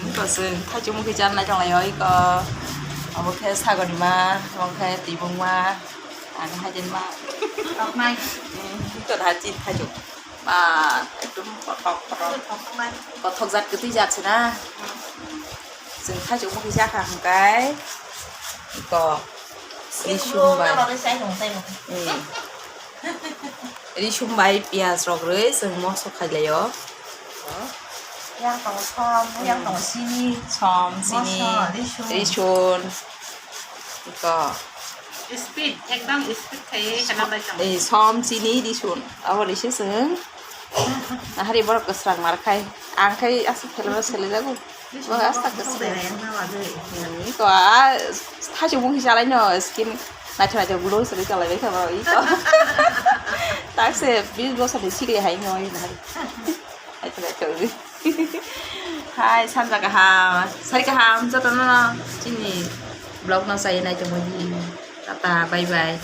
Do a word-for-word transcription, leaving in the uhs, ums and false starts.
Iko chwng thaichuk mukhi chan nai tonglaio iko. Obo khe sagorima, obo khe tibungma, ang khe haidenma. Roknai. Iko da chin thaichuk. Ba, ekdom kothok kothok. Kothok jat kwtwi jat se na. Chwng thaichuk mukhi cha kha hwnkhe iko. Risum bai. Risum bai piyaj rok rwi chwng moso khailai o. Yang tongo som, yang tongo sini. Som, sini, moso, risun. Risun. Iko. Speed, ekdom speed khai khana bai tong. Ei, som, sini, risun. Abo risi chwng. Nahari borok kwsrang mar khai. Ang khai aswk khelma sele jago. Borok aswk kwsrang. Iko a thaichuk mukhi chalai no skin naithok naithok glow sele chalai bai kha borok iko. Takse bis bosor ni sikle hai no nahari. Naithok naithok. Hai sanja kaham, sari kaham jotono chini vlog no chai naitongmani. Tata, bye bye.